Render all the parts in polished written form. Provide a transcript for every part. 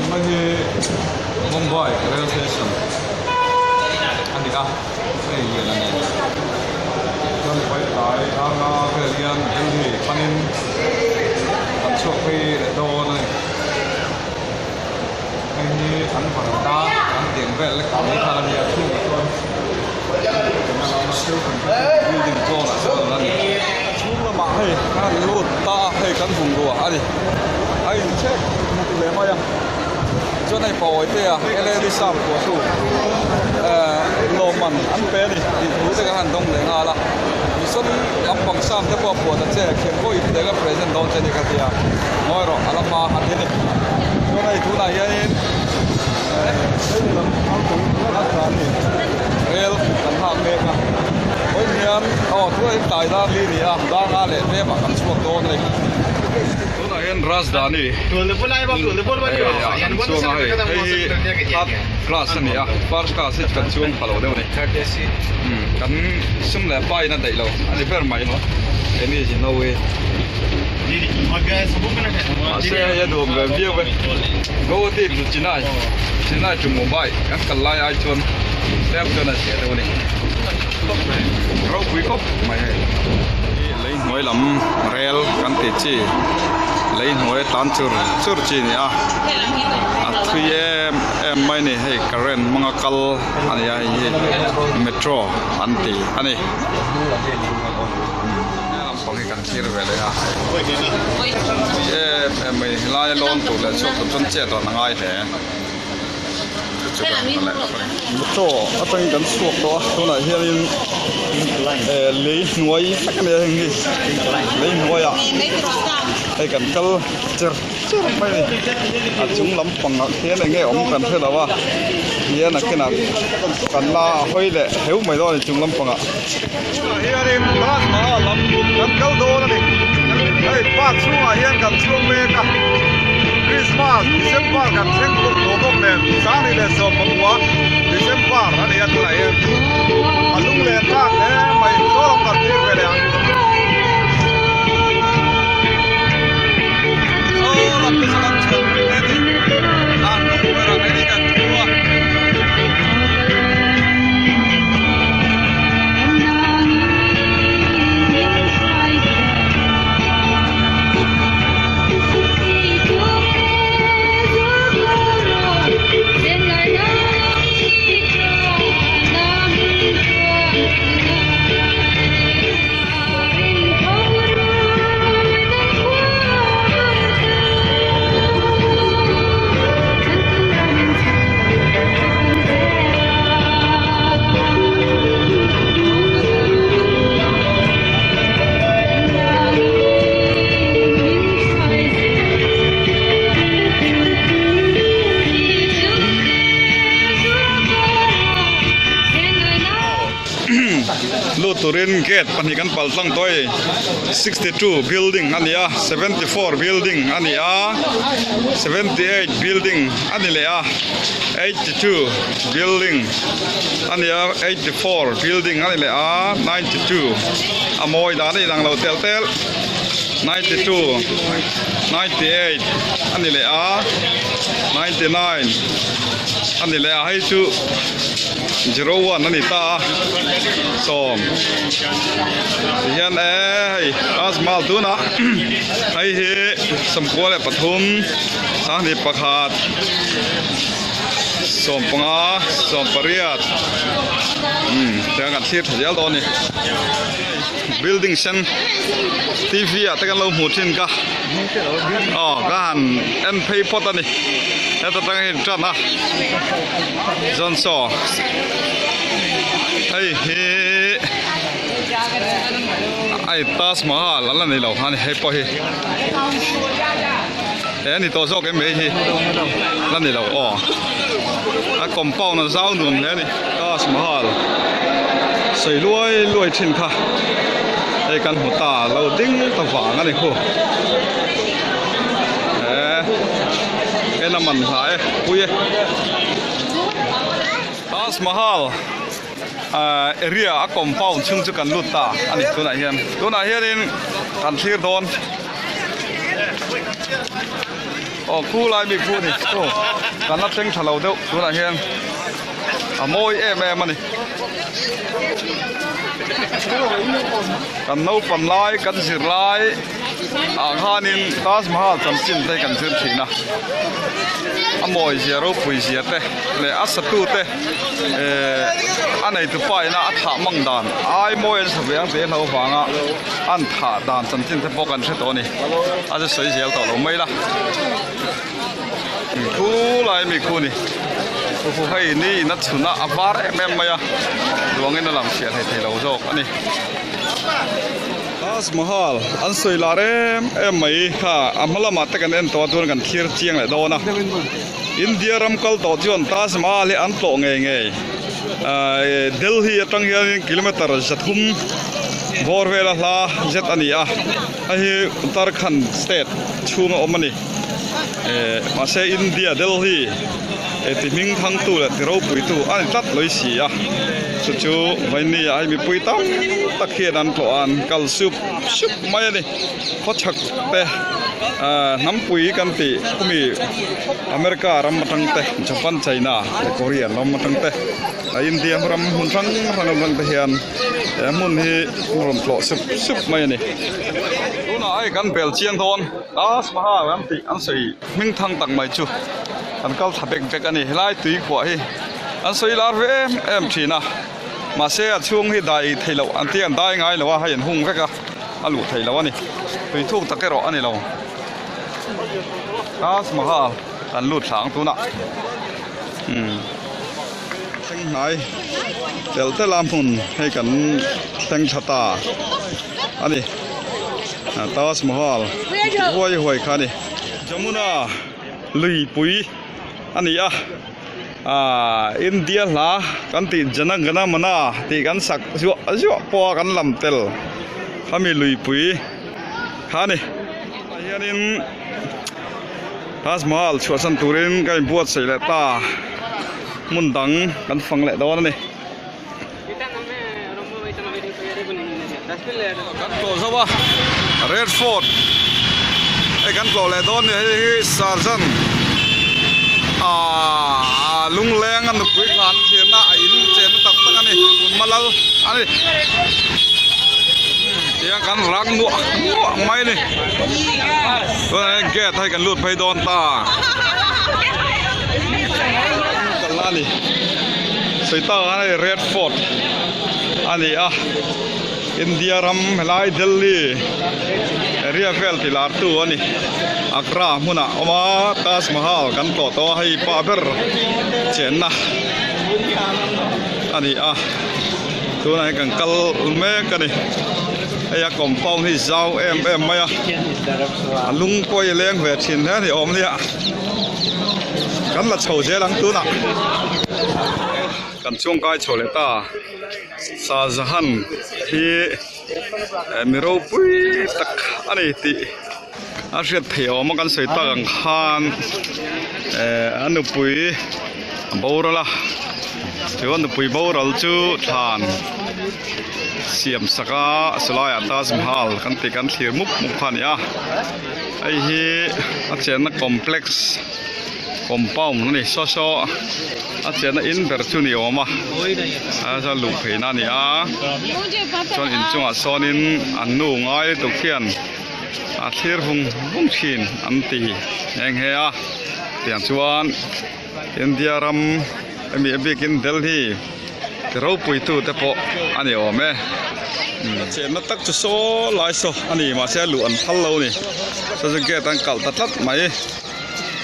Awmna hi Mumbai rail station a ni a, hei lian a ni. Chuan Vaitlai anga vel hian Delhi panin kan chhuak phei leh dawn a ni. Hei hi an varanda an tiang vel lek mai khan a nia chhungah chuan building zawnah chuan a ni. A chhung lamah hei a han lut ta a hei kan bungrua a ni a inchhek muk leh mai a chuan hei pawi te a led sam phuahtu ehh lawmman an pe a ni tih thu te kan han dawng leh nghal a mission lampang sam te pawh a phuah ta che khian pawh in te ka present dawn che ni ka tia ngawi rawh a la hma a ti a ni chuan hei tunah hianin Rel kan nghak mek a vawiin hian aw tunah hian tlai dar li a ni a danga leh tlemah kan chhuak dawn a ni tunah hian Rajdhani ah kan chuang a hei hei hi third class a ni a first class hi kan chuang pha lo deuh a ni kan sum leh pa in a daih lo a ni ber mai keini zin ho hi. Mahse hei a nuam ve viau e Guwahati to Chennai Chennai to Mumbai kan kal lai ai chuan tlem chuan a zia deuh a ni ropui khawp mai hei lei hnuai lam rel kan tih chi lei hnuai a tlan chur chur chi a ni a a thui em em mai a ni hei current hmanga kal a ni a hei hi metro an ti a ni. Pang hi kan thlir ve leh a em em mai helai a lawn tur leh chhuak tur chuan chet rawn a ngai hle chu chu kan leh metro atangin kan chhuak tawh a tunah hianin eh lei hnuai tak a ni a heng hi lei hnuaiah hei kan kal cher cher mai a ni a chung lampangah khian eng nge awm kan hre lo a hian a kinah kan la hawi leh heu mai dawn a ni chung lampangah. Tunah hianin Taj Mahal lam kan kal dawn a ni. Hei park chhungah hian kan chhuak mek a, Christmas December kan thleng bawk tawh bawk nen Sanghnih leh 19 December a ni a tunah hian a lunglen thlak hle mai saw lam kan thlir ve leh ang. Saw lam te saw kan chho hle a ni. A hnung berah keini kan thu a. Lut turin gate pahnih kan pal tlang tawh a 62 building a ni a 74 building a ni a 78 building a ni leh a 82 building a ni a 84 building a ni leh a 92 a mawi dan a inang lo tel tel 92 98 a ni leh a 99 a ni leh a hei chu 01 a ni ta a sawm tihian e hei Taj Mahal tunah hei hi 93 21 15 18 umm tiang kan thlir tha zel dawn a ni building sen tv ah te kan lo hmuh thin ka aw ka han en phei phawt a ni heta tang hian tan a chuan saw hei hi ai Taj Mahal an la nei lo a ni hei pawh hi. He a ni tawh zawk em hei hi la ni lo aw a compound a zau nuam hle a ni Taj Mahal sawi luai luai thin kha hei kan hmu ta lo ding ta vang a ni khu he en a man hla e pui e Taj Mahal ah area a compound chhung chu kan lut ta a ni tunah hian tunah hianin kan thlir dawn. Aw khu lai mi khu ni aw kan la thleng tha lo deuh tunah hian a mawi em em a ni. Kan naupang lai kan zir lai ah khanin Taj Mahal chanchin te kan zir thin a, a mawi zia ropui zia te leh a satu te eh a neitu pa ina a thah mang dan ai mawi an sa ve ang tih hlo vanga an thah dan chanchin te pawh kan hre tawh a ni a chu sawi zel tawh lo mai la khu lai mi khu ni khu hei ni in a chhun a a var em em mai a ruangin a lang fiah thei thei lo zawk a ni. Taj Mahal an sawi lar em em mai kha a hma lamah te kan en tawh a chuan kan thlir chiang leh dawn a India ram kal tawh chuan Taj Mahal hi an tlawh ngei ngei ahh Delhi atang hianin kilometer zathum bawr vela hla zet a ni a hei hi Uttarakhand state chhunga awm a ni eh mahse India Delhi eh ti hming thangtu leh ti ropuitu a ni tlat lawi si a chu chu vawinia hei mipui tam tak hian an tlawh a an kal sup sup mai a ni khawchhak te ah hnampui kan tih khumi America ram atang te Japan China leh Korea ram atang te a India ram hmun hrang hrang atang te hian he hmun hi an rawn tlawh sup sup mai a ni tunah hei kan bel chiang dawn Taj Mahal an tih an sawi hming thang tak mai chu an kal thla bek bek a ni helai tui khuah hi an sawi lar ve em em thin a mahse a chhung hi dai theih loh an tia an dai ngai lo a hei an hung vek a a luh theih loh a ni tui thuk tak erawh a ni lo Taj Mahal an lut thla ang tunah umm thleng hnai tel tel a hmun hei kan thleng thla ta a ni Taj Mahal tih huai huai kha a ni Jamuna luipui a ni a aaa India hla kan tih Jana Gana Mana tih kan sak zuah zuah pawh a kan lam tel khami luipui kha a ni tah hianin Taj Mahal chhuahsan turin ka inbuatsaih leh ta hmun dang kan fang leh dawn a ni. Kan tlawh zo a Red Fort hei kan tlawh leh dawn ni hei hi Sergeant aaa lungleng a nupui tlan thirna a in chenna tak tak a ni tunhma lal a ni tiang kan rak nuah nuah mai a ni tunah hian gate hei kan lut phei dawn ta kalna a ni. Sawi tak ah hei Red Fort a ni a India ram helai Delhi area vel ti lar tu a ni Agra hmunah a awm a Taj Mahal kan tlawh tawh a hei pa ber chenna a ni a tunah hian kan kal mek a ni hei a compound hi zau em em mai a a lung pawh hi a leng ve thin hle a ni awm nia. Kan la chho zel ang tunah kan chhungkai chho leh ta Shahjahan hi mi ropui tak a ni tih a hriat theih awm a kan sawi tak ang khan eh a nupui a boral a chu a nupui boral chu thlan siam sak a chulaiah Taj Mahal kan tih kan thlir mup mup kha a ni a. Hei hi a chenna complex compound a ni saw saw a chenna in ber chu ni awm a a chuan luh pheihna a ni a chuan inchungah sawnin an nu ngai tuk hian a thlir vung vung thin an ti nghe nghe a tiang chuan India ram hemi a bikin Delhi ti ropui tu te pawh a ni awm e a chenna tak chu saw lai saw a ni mahse a luh an phal lo a ni saw chu gate an kalh ta tlat mai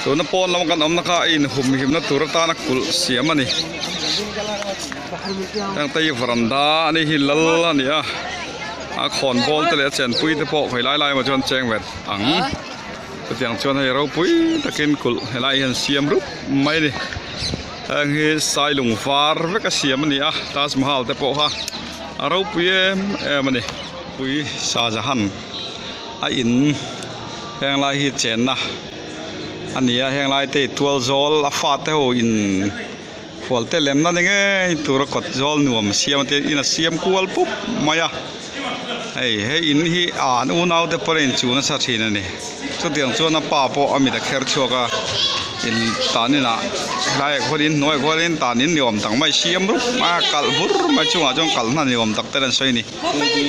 tuna pawn lama kan awmna kha a inhum himna tur atana kulh siam a ni heng te hi varanda a ni hi lal a ni a a khawnbawl te leh a chenpui te pawh khawi lai lai emaw chuan cheng ve ang. Chutiang chuan hei ropui takin kulh helai hian siam rup mai a ni. Heng hi sailung var vek a siam a ni a, Taj Mahal te pawh kha a ropui em em a ni. Pui Shahjahan a in heng lai hi chenna a ni a, heng lai te hi tual zawl a fate ho in hual te lemna ni ngei tura kawt zawl nuam siam a tia in a siam kual pup mai a. Hei he in hi ah an unau te pawh a inchuh nasa thin a ni. Chutiang chuan a pa pawh a mit a kher chhuak a in tan inah helaiah khuanin hnuaiah khuanin tan in ni awm tak mai siam rup mai a kalh bur mai chungah chuan kalh hna ni awm tak ten an sawi a ni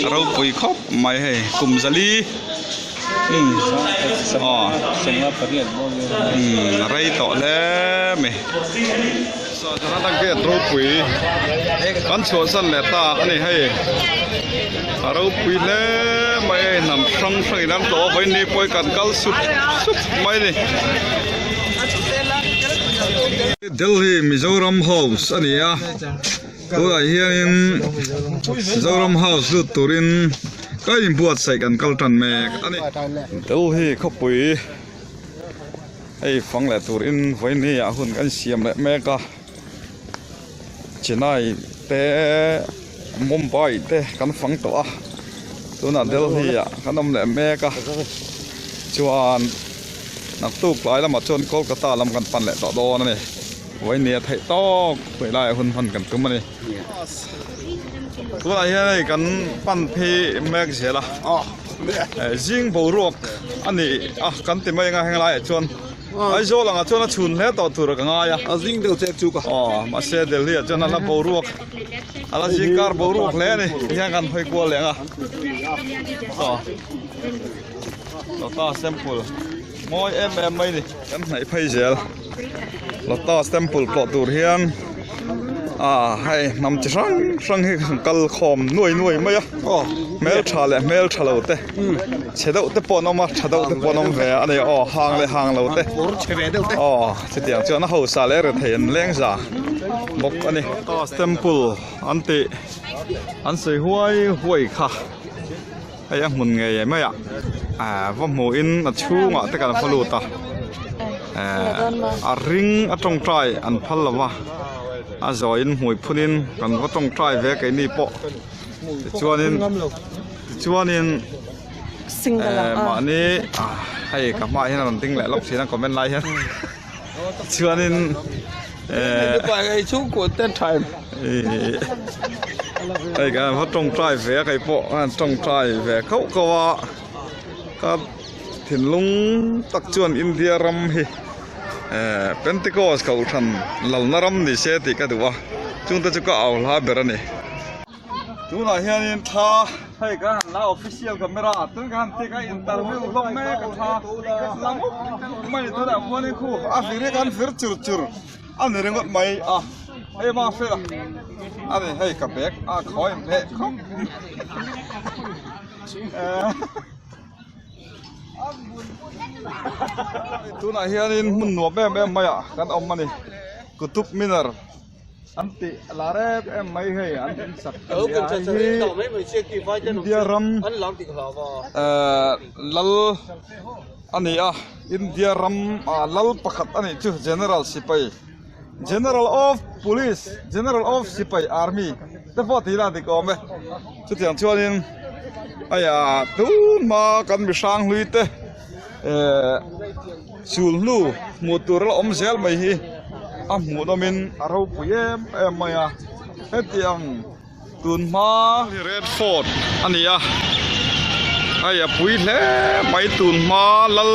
a ropui khawp mai hei kum zali umm aw umm a rei tawh hle mai. Sahjahana gate ropui kan chhuahsan leh ta a ni hei a ropui hle mai hei hnam hrang hrang in an tlawh a vawiin ni pawh hi kan kal sup sup mai a ni. Delhi Mizoram House a ni a tunah hianin Mizoram House lut turin ka inbuatsaih kan kal tan mek a ni. Delhi khawpui. Hei fang leh turin vawiin ah hun kan siam leh mek a Chennai te Mumbai te kan fang tawh a tunah Delhi ah kan awm leh mek a chuan naktuk tlai lamah chuan Kolkata lam kan pan leh tawh dawn a ni vawiin ni a theih tawk hmeh laiah hun hman kan tum a ni tunah hian hei kan pan phei mek zel a. Zing boruak a ni a kan ti mai anga heng laiah chuan Aizawl angah chuan a chhun hle tawh tur ka ngai a. A zing deuh chek chu ka. Aw mahse Delhi ah chuan a la boruak a la zing kar boruak hle a ni tihian kan hawi kual leh ang a. Aw Lotus Temple mawi em em mai ni. Kan hnaih phei zel Lotus Temple tlawh tur hian ah hei hnam chi hrang hrang hi kan kal khawm nuai nuai mai a hmel tha leh hmel tha lo te chhe deuh te pawh an awm a tha deuh te pawh an awm ve a ni aw hang leh hang lo te aw chutiang chuan a hausa leh rethei an leng za bawk a ni Lotus Temple an tih an sawi huai huai kha. Hei a hmun ngei mai a ah va hmuhin a chhungah te kan va lut a eh a ring a tawngtai an phal lo va a zawiin hmui phunin kan va tawngtai ve keini pawh tichuanin tichuanin eh mahni ah hei ka hmaah hian a rawn ding leh lawk thin a comment lai hian chuanin eh hei kan va tawngtai ve a kei pawh a tawngtai ve khauh khauh a ka thinlung tak chuan India ram hi eh Pentecost kohhran lalna ram ni se tih ka duh a chungte chu ka au hla ber a ni. Tunah hianin thla hei kan han la official camera tun kan han take a interview hlawm mek a thla la mup mai tunah khuanin khu a vir hi kan vir chur chur a ni ringawt mai a hei ma fel a a ni hei ka bag a khawi hmeh khawp tunah hianin hmun nuam em em maiah kan awm a ni Qutub Minar. An tih lar em em mai hei an in sak a ni a hei hi India ram ehh lal a ni a India ram ah lal pakhat a nih chu General sipai General of Police General of sipai Army te pawh tih ila dik awm e chutiang chuanin hei ah tun hma kan mi hrang hlui te ehh chul hnu hmuh tur a la awm zel mai hi a hmuh nawmin a ropui em em mai a hetiang tun hma Red Fort a ni a hei a pui hle mai tun hma lal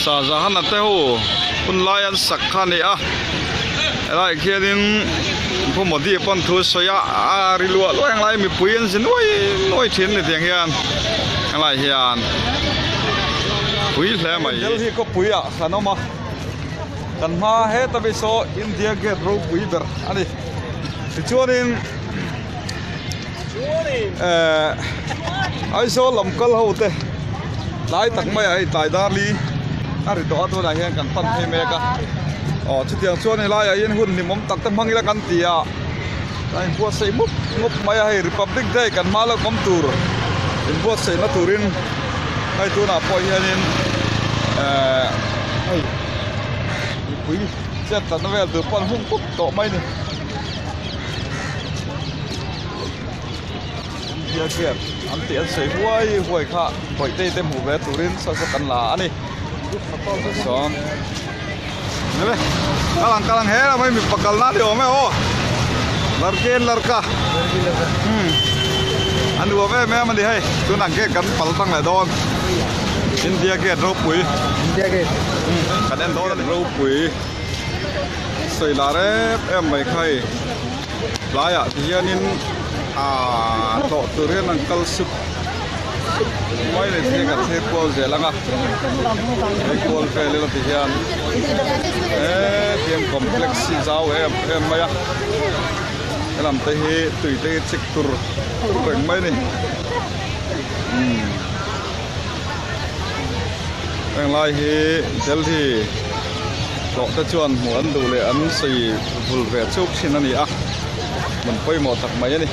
Shahjahan te ho hun lai an sak kha a ni a helaiah khianin Pu Modi pawn thu sawi a a ri luah luah englai mipui an zi nuai nuai thin a ni tiang hian helaiah hian pui hle mai. Delhi khawpui ah kan awm a kan hma heta mi saw India gate ropui ber a ni tichuanin ehh Aizawl lam kal ho te tlai tak mai ah hei tlai dar li a ri tawh a tunah hian kan pan phei mek a aw chutiang chuan helaiah hian hun hlimawm tak te hmang ila kan ti a a inbuatsaih mup mup mai a hei Republic Day kan hma lawk awm tur inbuatsaihna turin hei tunah pawh hianin ehh hei mipui chet tlatna vel tur pawh an hung pup tawh mai a ni. India Gate an tih an sawi huai huai kha bawihte te hmuh ve turin saw saw kan la a ni sawn kal ang kal ang he lamah hi mipa kalna a ni awm e aw larke larka umm. nuam em em a ni hei tunah gate kan pal tang leh dawn India gate ropui India gate kan en dawn a ni ropui sawi lar em em mai kha hei tlaiah ti hianin aaa tlawh tur hian an kal sup sup mai mai thei kan thlir kual zel ang a thlir kual vel ila ti hian hetiang complex hi zau em em mai a helam te hi tui te hi chik tur tur reng mai a ni umm heng lai hi Delhi hlawh te chuan hmuh an duh leh an sawi vul ve chuk thin a ni a hmun pawimawh tak mai a ni.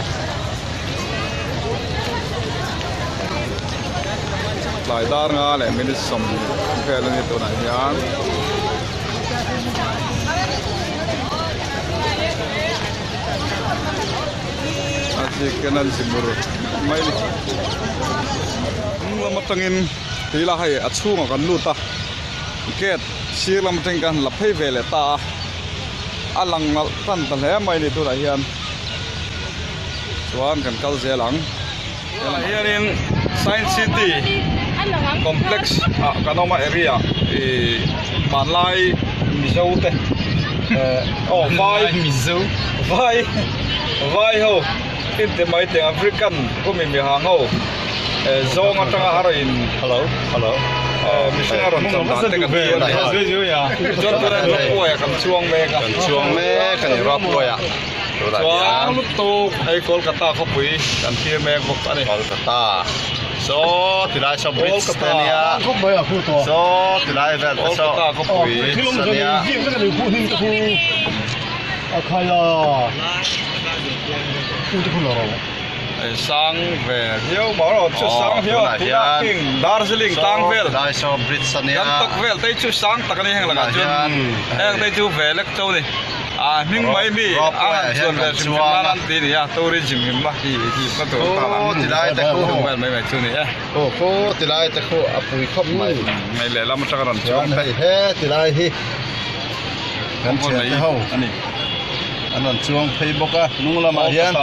Tlai dar nga leh minute 20 vel a ni tunah hian. A zik hian an zimur mai a ni. Hnung lam atangin tui la hei a chhungah kan lut a gate sir lam atangin kan han la phei ve leh ta a a lang nalh tan ta hle mai a ni tunah hian. Chuan kan kal zel ang. Tunah hianin Science City complex ah kan awm a area ih hmanlai Mizo te eh aw vai Mizo vai vai ho inti mai teng African khawmi mi hang ho eh zawng atanga a rawn in Hello hello eh mihring a rawn chan dan te kan ti a ni chuan tunah hian ropeway ah kan chuang mek a kan chuang mek a ni ropeway ah. Chuang lutuk hei Kolkata khawpui kan thlir mek bawk a ni. Kolkata saw tilai saw bridge te ania saw tilai vel te saw Kolkata khawpui ania. Sang ve viau mai rawh chu sang viau a tunah king Darjeeling tlang vel tilai saw bridge ania Gangtok vel te chu sang tak a ni heng lakah chuan heng te chu ve lek chauh a ni. A hming mai mi a han chuan ve hrim hrim nan an ti a ni a, tourism him la hi hi hma tur ta lang Khu tilai te khu chung vel mai mai chu ni e. Aw khu tilai te khu a pui khawp mai. Hei lehlam atanga rawn chuang te. Hei he tilai hi kan thian te ho a ni. An rawn chuang phei bawk a hnung lamah hian.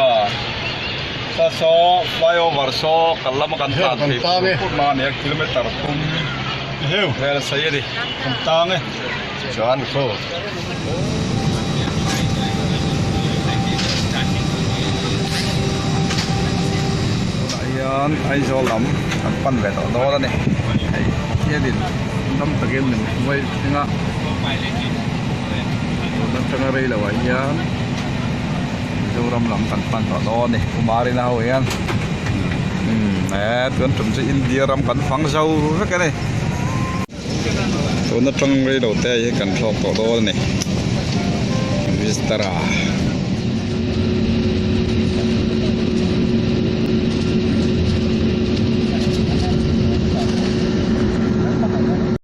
Sa saw flyover saw kal lama kan tlan thei put na a ni a kilometer thum vel a sei a ni. Kan tang e. Chuan khu. Tunah hian Aizawl lam kan pan ve tawh dawn a ni. Hei Pathianin dam takin min hruai thleng a, tun atanga rei loh ah hian Mizoram lam kan pan tawh dawn a ni. Kumarina ho hian umm he tun tum chu India ram kan fang zo vek a ni. Tun atang rei lo te hi kan thlawk tawh dawn a ni Vistara.